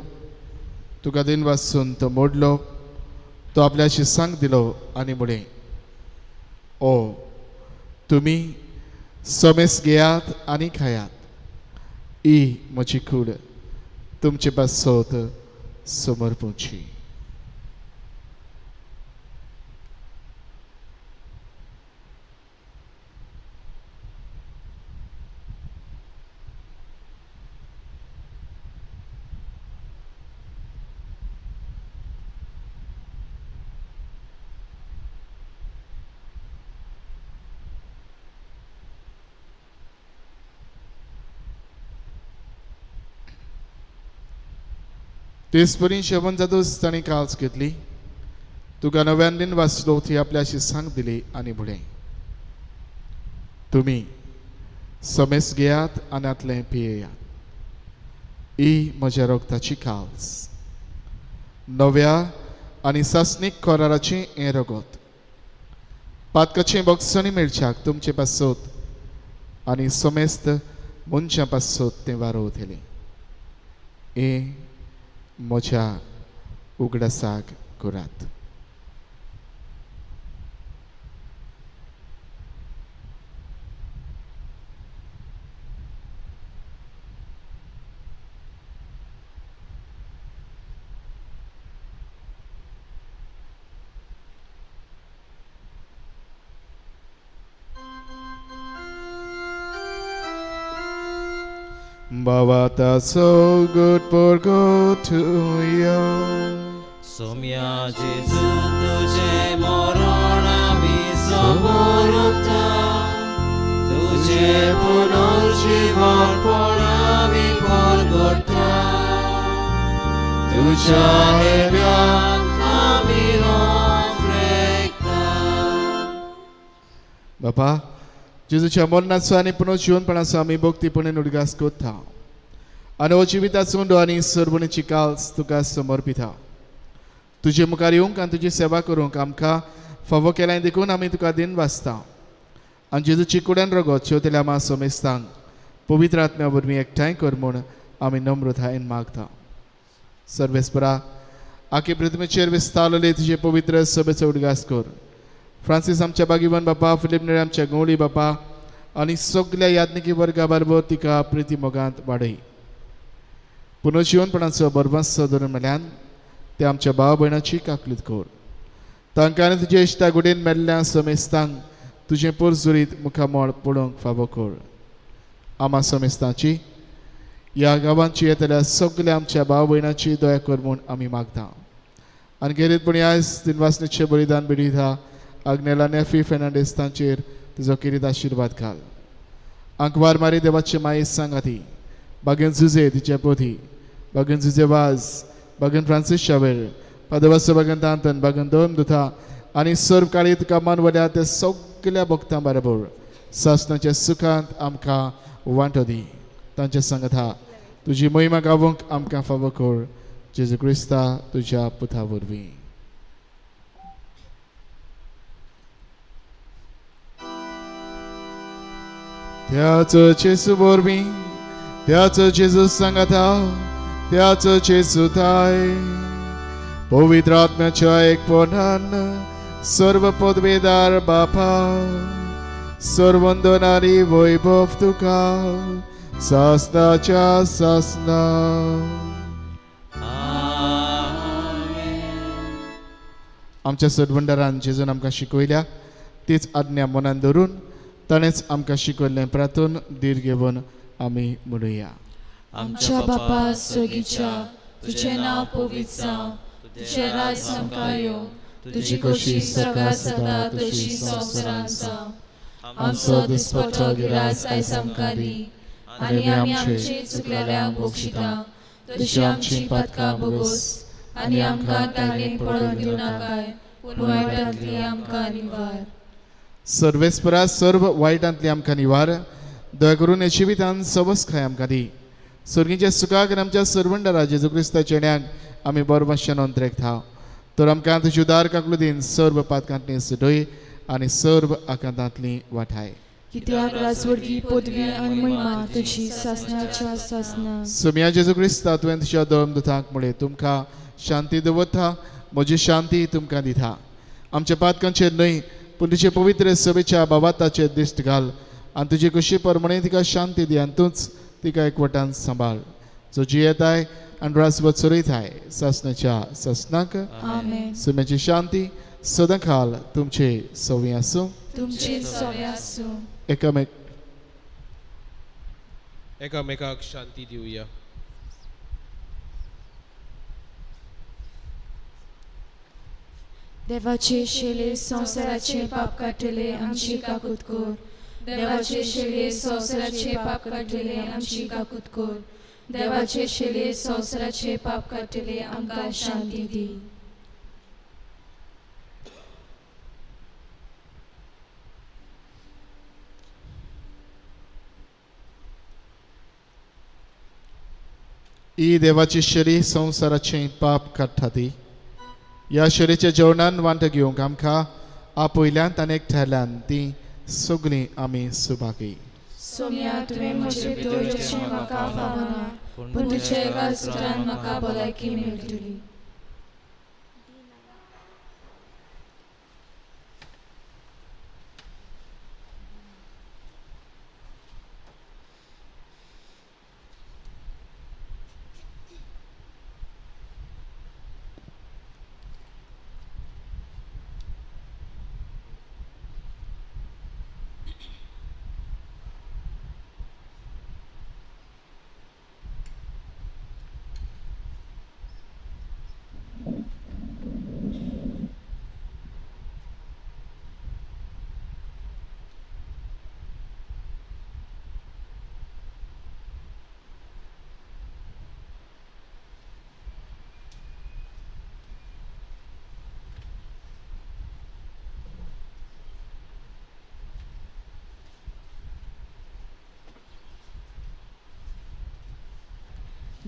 तुका दिन वासून तो मोडलो. तो आपल्याशी सांग दिलो आनी म्हळें, ओ तुमी समेस घेयात आनी खायात. ही म्हजी कूड तुमचे पासत समर्पूची. तेच परी जेवण जातूच ताणें काल्स घेतली, तुका नव्यान दिन वाचलो ती आपल्याशी सांग दिली आनी म्हणलें, तुमी समेस घेयात आनी आतलें पियेयात. ही म्हज्या रगताची काल्स, नव्या आनी सासणीक कराराचें हें रगत. पातकाचें बक्षणी मेळच्याक तुमचे पासत आनी समेस्त मनशां पासत तें वारोवतलें. हें म्हज्या उगडासाक करात. Bhavata so good for go to you. Somya Jesu tujhe moron ami soborupta, tujhe punarjeevan पण आमी परगटा, तुझ्या हेव्याक आमी रोखरेखता. बापा जेजूच्या मरणाचो आनी पुनर्जीवनपणाचो आमी भक्तीपणान उडगास करता आनी हो जिविताचो उंडो आनी सर्वणीची काल्स तुका समर्पिता. तुजे मुखार येवंक आनी तुजी सेवा करूंक आमकां फावो केल्याय देखून आमी तुका दिन वाचता. आनी जेजूची कुड्यान रगत शेवतेल्या आमा समेस्तांक पवित्र आत्म्या वरवीं एकठांय कर म्हूण आमी नम्रतायेन मागता. सर्वेस्परा आखे पृथ्वीचेर विस्तारलेले तुजे पवित्र सभेचो उडगास कर. फ्रांसीस आमच्या बागीवन बापा, फिलीप नेरे आमच्या गवळी बापा आनी सगल्या याज्ञिकी वर्गा बरोबर तिका प्रिती मोगांत वाडय. पुनर्जीवनपणाचो बरवास धरून मेल्यान ते आमच्या भाव भयणाची काकलीत कर. तांकां आनी तुज्या इश्टा गुडीन मेल्ल्या समेस्तांक तुजें पोरजुरीत मुखामळ पळोवंक फावो कर. आमा समेस्तांची ह्या गांवांची येतल्या सगल्या आमच्या भाव भयणाची दया कर म्हूण आमी मागता. आनी खेरीतपणी आयज दिनवासनेचें बलिदान भेटयता आग्नेला नेफी फेर्नांडीस तांचेर तुजो किरीत आशिर्वाद घाल. आंकवार मारी देवाचे माये सांगाती, बागेन जुजे तिच्या पोथी, बागेन जुजे वाज, बागेन फ्रांसीस शावेर, पादवासो बागेन तांतन, बागेन दोन दुथा आनी सर्व काळी तुका मानवल्या त्या सगल्या भक्तां बरोबर सासणाच्या सुखांत आमकां वांटो दी. तांच्या सांगाता तुजी महिमा गावोंक आमकां फावो कर. जेजू क्रिस्ता तुज्या पुता वरवीं. त्याच जेजू वरवीं, त्याच जेजू सांगाता, त्याच जेजू थाय पवित्र आत्म्याच्या एकपणान सर्व पदवेदार बापा, सर्वंदनारी वैभव तुका सासनाच्या सासना. आमच्या सदवंडारान जेजून आमकां शिकयल्या तीच आज्ञा मनान धरून ताणेंच आमकां शिकयल्लें प्रार्थून धीर घेवन आमी म्हणुया. आमच्या बापा स्वर्गीच्या, तुझें नांव पवित्र जावं, तुझें राज आमकां येवं, तुजी खोशी सगळ्या जाता तशी संवसारांत जावं. आमचो दिसपट्टो गिरास आयज आमकां दी आनी आमी आमचे चुकलेल्यांक बक्षिता तशी आमची पातकां भोगोस आनी आमकां ताणें पडोवन दिवं नाकाय, पूण वायटांतली आमकां निवार. सर्वेस्परा सर्व वायटांतली आमकां निवार. दया करून हे जिवितान सवस खाय आमकां दी. स्वर्गीच्या सुखाक आनी आमच्या सर्वंडरा जेजू क्रिस्ताच्या येण्याक आमी बरमाश्यान अंतरेकता. तर आमकां तुजी उदार काकलुदीन सर्व पातकांतली सुटय आनी सर्व आकांतांतली वाठाय. कित्याक राजवडकी पदवी आनी महिमा तुजी सासणाच्या सासना. सोम्या जेजू क्रिस्ता, तुवें तुज्या दोन दुतांक म्हळें, तुमकां शांती दवरता, म्हजी शांती तुमकां दिता. आमच्या पातकांचेर न्हय पूण तुजे पवित्र सभेच्या बाबाताचेर दिश्ट घाल आनी तुजे कुशी प्रमाणे तिका शांती दी आनी तूंच तिका एकवटान सांबाळ. जो जियेताय आनी राजवत चलयताय सासणाच्या सासणाक. आमेन. सुम्याची शांती सदांकाल तुमचे सवी आसूं. तुमची सवी आसूं. एकामेकाक शांती दिवया. देवाचे शेले संवसाराचे पाप काडटले आमची काकूत कर. देवाचे शेले संवसाराचे पाप काडटले आमची काकूत कर. देवाचे शेले संवसाराचे पाप काडटले आमकां शांती दी. ही देवाची शरी संवसाराचें पाप काडटा ती. ह्या शरीच्या जेवणान वांटो घेवंक आमकां आपयल्यान आनी एकठांयल्यान ती सगळीं आमी सुभागी. सोम्या तुवें म्हजे भितर येवचें म्हाका फावना, पूण तुज्या एका सुत्रान म्हाका भलायकी मेळटली.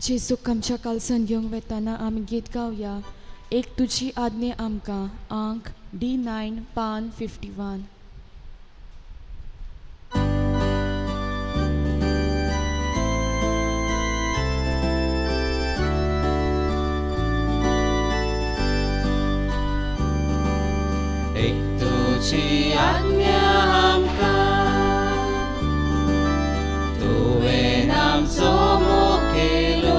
जेजूक आमच्या कालसान घेवंक वेताना आमी गीत गावया एक तुजी आज्ञा आमकां आंक D9 पान 51. एक तुजी आज्ञा आमकां तुवें आमचो मोग केलो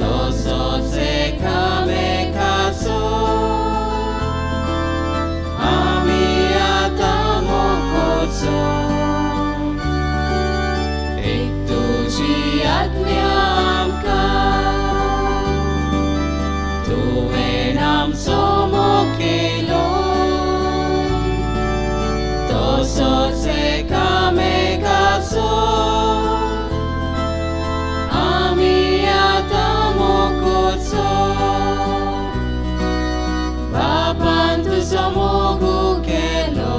तसोच एकामेकाचो आमी आतां मोग करचो. एक तुजी आज्ञा आमकां तुवें आमचो मोग केलो तसोच एकामेकाचो आमी आतां मोग करचो. बापान तुजो मोग केलो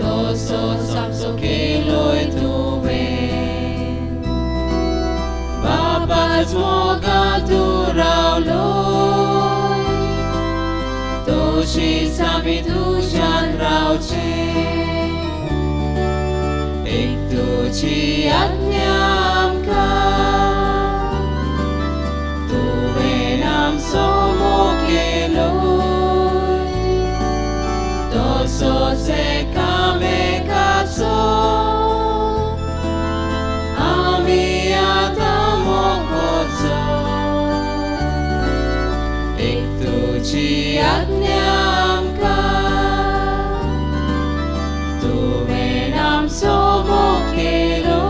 तसोच आमचो केलोय तुवें. बापाच मोगान तूं रावलो तशीच आमी तुज्यान रावचें. एक तुजी आज्ञा आमकां तुवें आमचो मोग केलो तसोच एकामेकाचो आमी आतां मोग करचो. एक तुजी आज्ञा आमकां तुवें आमचो मोग केलो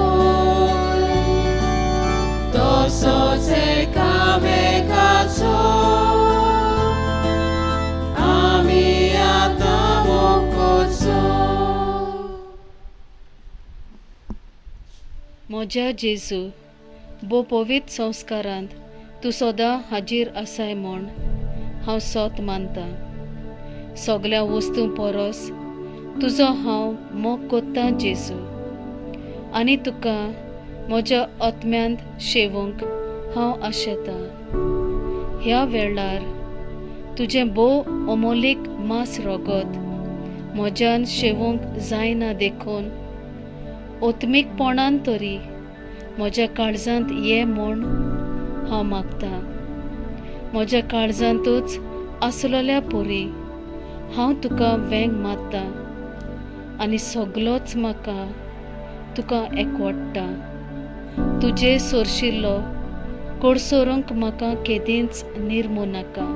तसोच एकामेकाचो आमी आतां मोग करचो. म्हज्या जेजू भोव पवित्र संस्कारांत तूं सदां हाजीर आसाय म्हूण हांव सोत मानतां. सगल्या वस्तूं परस तुजो हांव मोग कोत्तां जेजू, आनी तुका म्हज्या आत्म्यांत शेवूंक हांव आशेतां. ह्या वेळार तुजें भोव अमोलीक मांस रगत म्हज्यान शेवूंक जायना देखून आत्मीकपणान तरी म्हज्या काळजांत ये म्हूण हांव मागतां. म्हज्या काळजांतूच आसलेल्या परी हांव तुका वेंग मारतां आनी सगलोच म्हाका तुका एकवडटा. तुजे सोरशिल्लो कोडसोरूंक म्हाका केदींच निर्मू नाका.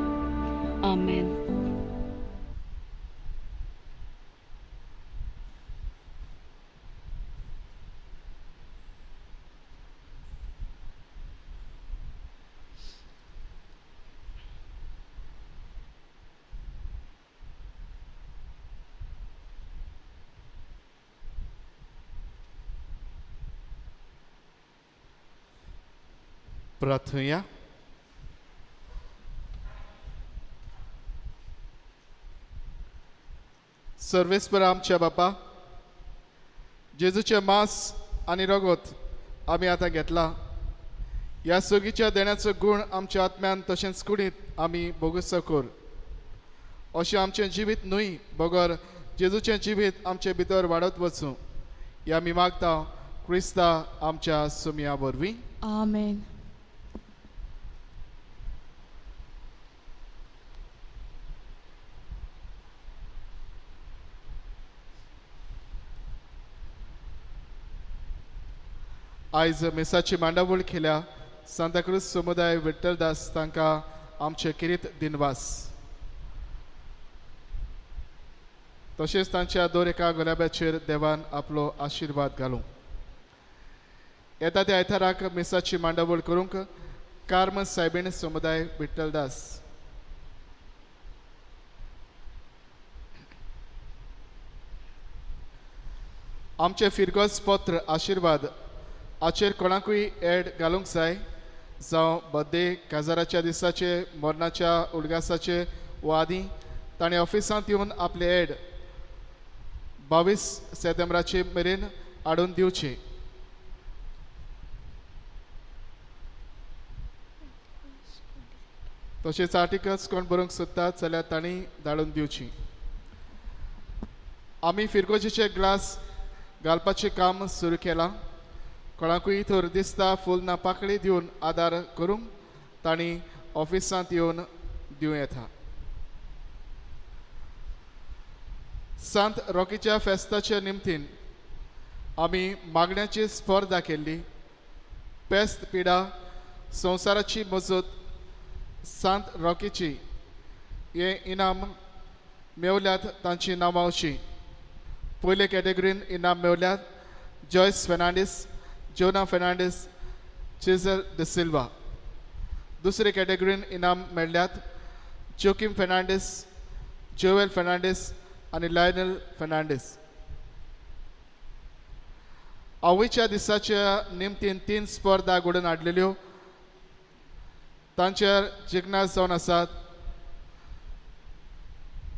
आमेन. प्रार्थुया. सर्वेस्पर आमच्या बापा, जेजूचें मांस आनी रगत आमी आतां घेतला. ह्या सोगीच्या देण्याचो गूण आमच्या आत्म्यान तशेंच कुडींत आमी भोगुसो कर. अशें आमचें जिवीत न्हय बगर जेजूचें जिवीत आमचे भितर वाडत वचूं ह्या आमी मागता क्रिस्ता आमच्या सुमया वरवीं. आमेन. आयज मिसाची मांडावळ केल्या सांताक्रूज समुदाय विठ्ठलदास तांकां आमचे किरीत दिनवास. तशेंच तांच्या दर एका गुलाब्याचेर देवान आपलो आशिर्वाद घालूं. येता त्या आयताराक मिसाची मांडावळ करूंक कार्म सायबीण समुदाय विठ्ठलदास. आमचें फिरगोज पत्र आशिर्वाद हाचेर कोणाकूय एड घालूंक जाय, जावं बड्डे, काजाराच्या दिसाचे, मरणाच्या उडगासाचे वा आदी, ताणें ऑफिसांत येवन आपले एड 22 सप्टेंबराचे मेरेन हाडून दिवचे. तशेंच आर्टिकल्स कोण बरोवंक सोदतात जाल्यार तांणी धाडून दिवची. आमी फिरगोजीचे ग्लास घालपाचें काम सुरू केलां. कोणाकूय थोर दिसता फूल ना पाकळी दिवन आदार करूंक तांणी ऑफिसांत येवन दिवं येता. सांत रॉकीच्या फेस्ताच्या निमतीन आमी मागण्याची स्पर्धा केल्ली. पेस्त पिडा संवसाराची मजत सांत रॉकीची हे इनाम मेवल्यात तांची नांवां अशीं. पयले कॅटेगरीन इनाम मेवल्यात जॉयस फेर्नांडीस, जोना फेर्नांडीस, चिजल डिसिल्वा. दुसरे कॅटेगरीन इनाम मेळ्ळ्यात जोकीम फेर्नांडीस, जोवेल फेर्नांडीस आनी लायनल फेर्नांडीस. आवयच्या दिसाच्या निमतीन 3 स्पर्धा घडोवन हाडलेल्यो. तांचेर जिज्ञास जावन आसात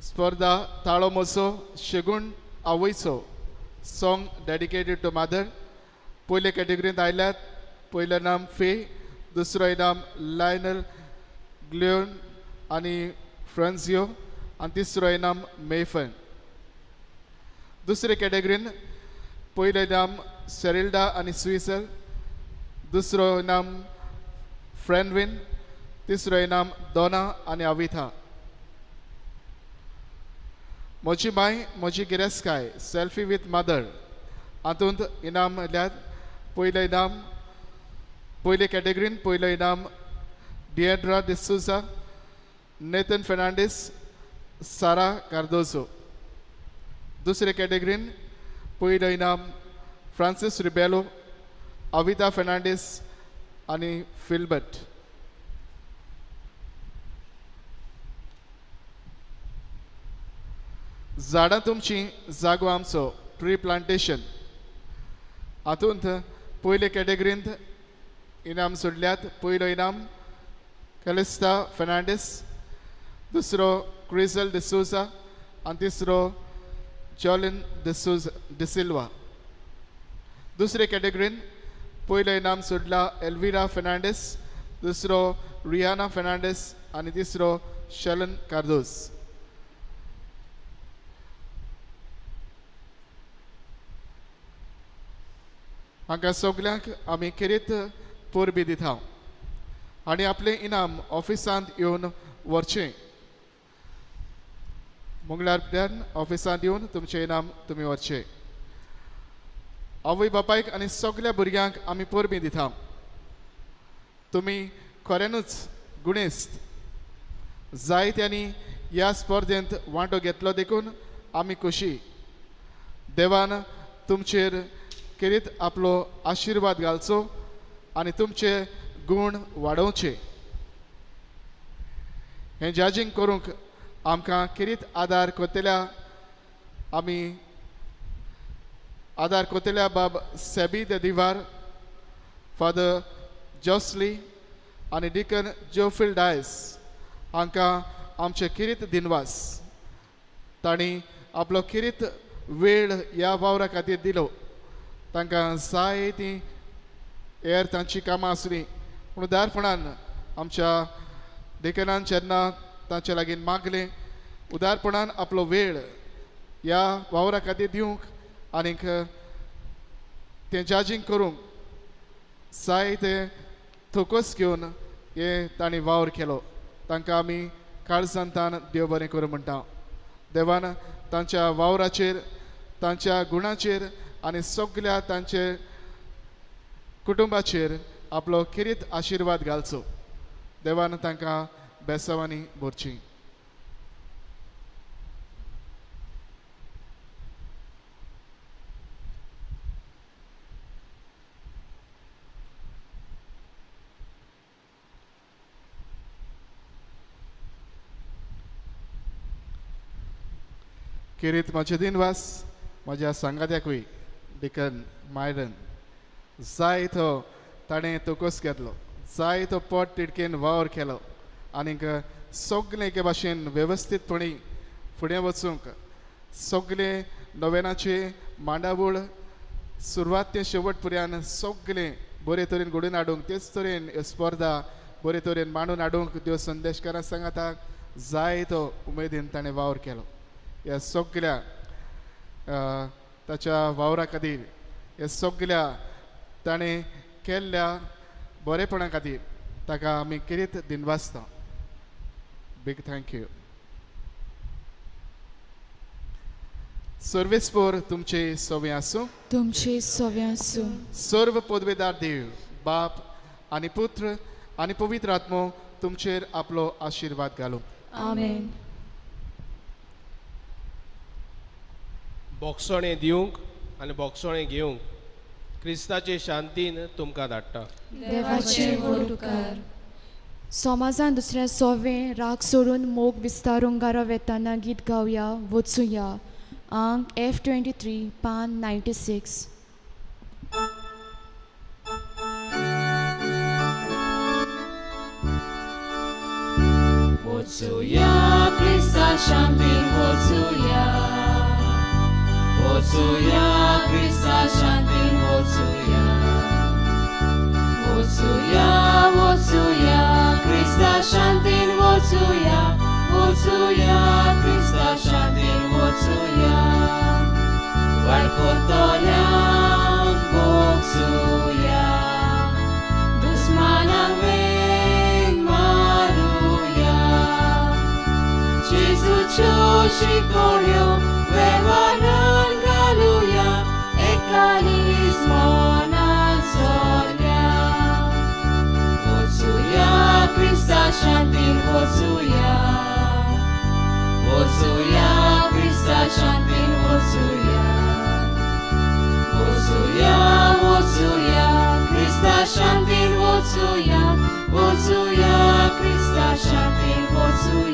स्पर्धा ताळो मोसो शेगूण आवयचो सॉंग डेडिकेटेड टू मदर. पयले कॅटेगरींत आयल्यात पयलें नाम फे, दुसरो इनाम लायनल ग्लियोन आनी फ्रंजियो आनी तिसरो इनाम मेफन. दुसरे कॅटेगरीन पयलें इनाम सेरिल्डा आनी स्विसल, दुसरो इनाम फ्रेंडविन, तिसरो इनाम दोना आनी अविथा. म्हजी माय म्हजी गिरेस्तकाय सेल्फी विथ मदर हातूंत इनाम मेळ्ळ्यात. पयलें इनाम पयले कॅटेगरीन पयलें इनाम डिएड्रा डिसुजा, नेथन फेर्नांडीस, सारा कार्दोजो. दुसरे कॅटेगरीन पयलें इनाम फ्रांसीस रिबेलो, अविता फेर्नांडीस आनी फिल्बर्ट. झाडां तुमची जागो आमचो ट्री प्लांटेशन हातूंत पयले कॅटेगरींत इनाम सोडल्यात. पयलो इनाम कलिस्ता फेर्नांडीस, दुसरो क्रिजल डिसोजा आनी तिसरो जॉलिन डिसोजा डिसिल्वा. दुसरे कॅटेगरीन पयलो इनाम सोडला एल्विरा फेर्नांडीस, दुसरो रियाना फेर्नांडीस आनी तिसरो शलन कार्दोज. हांकां सगल्यांक आमी खेरीत परबी दिता आनी आपलें इनाम ऑफिसांत येवन व्हरचें. मंगळार ऑफिसांत येवन तुमचें इनाम तुमी व्हरचें. आवय बापायक आनी सगल्या भुरग्यांक आमी परबी दिता. तुमी खऱ्यानूच गुणेस्त जायत्यांनी ह्या स्पर्धेंत वांटो घेतलो देखून आमी खोशी. देवान तुमचेर खेरीत आपलो आशिर्वाद घालचो आनी तुमचे गूण वाडोवचे. हें जजींग करूंक आमकां खेरीत आदार करतल्या आमी आदार करतल्या बाब सेबी the दिवार, फादर जॉसली, आनी डिकन जोफिल डायस हांकां आमचे किरीत दिनवास. तांणी आपलो किरीत वेळ ह्या वावरा खातीर दिलो. तांकां जाय ती हेर तांची कामां आसलीं पूण उदारपणान आमच्या डिकनान जेन्ना तांचे लागीं मागलें उदारपणान आपलो वेळ ह्या वावरा खातीर दिवंक आनीक तें जजींग करूंक जाय तें थोकोस घेवन हे तांणी वावर केलो. तांकां आमी काळजांतान देव बरें करूं म्हणटा. देवान तांच्या वावराचेर तांच्या गुणाचेर आनी सगल्या तांचे कुटुंबाचेर आपलो किरीत आशिर्वाद घालचो. देवान तांकां बेसावांनी भरची. किरीत म्हजे दिनवास म्हज्या सांगात्याकूय डिकन मायरन जाय तो ताणें तोकोस घेतलो, जाय तो पोट तिडकेन वावर केलो आनीक सगलें एके भाशेन वेवस्थीतपणी फुडें वचूंक सगलें नोवेनाचे मांडावळ सुरवात ते शेवट पर्यंत सगलें बरे तरेन घडोवन हाडूंक तेच तरेन स्पर्धा बरे तरेन मांडून हाडूंक त्यो संदेशकारां सांगाताक जाय तो उमेदीन ताणें वावर केलो. ह्या सगल्या ताच्या वावरा खातीर ह्या सगल्या ताणें केल्ल्या बरेपणा खातीर ताका आमी किरीत दिनवासता. Big thank you. सर्वेस्पोर तुमचे सवे आसूं. तुमचे सवे आसूं. सर्व पदवेदार देव बाप आनी पुत्र आनी पवित्र आत्मो तुमचेर आपलो आशिर्वाद घालूं. आमेन. बोगसोणें दिवंक आनी बोगसोणें घेवंक क्रिस्ताचे शांतीन तुमकां धाडटा. देवाचे व्हड उपकार. समाजान दुसऱ्या सोवे राग सोडून मोग विस्तारूंक घरा वेताना गीत गावया वचुया. आंक F23 पान 96. वचुया क्रिस्ता शांतीन वचुया, वचुया क्रिस्ता शांतीन वचुया, वचुया वचुया क्रिस्ता शांतीन वचुया, वचुया क्रिस्ता शांतीन वचुया, वाडकोतल्यांक भोगसुया, दुस्मानांक वेंग मारुया, जेजूच्यो शिकोवण्यो वेव्हारान घालुया, एकालीस मनान चलया, वचुया क्रिस्ता शांतीन वचुया, वचुया क्रिस्ता शांतीन वचुया, वचुया वचुया क्रिस्ता शांतीन वचुया, वचुया क्रिस्ता शांतीन वचुया.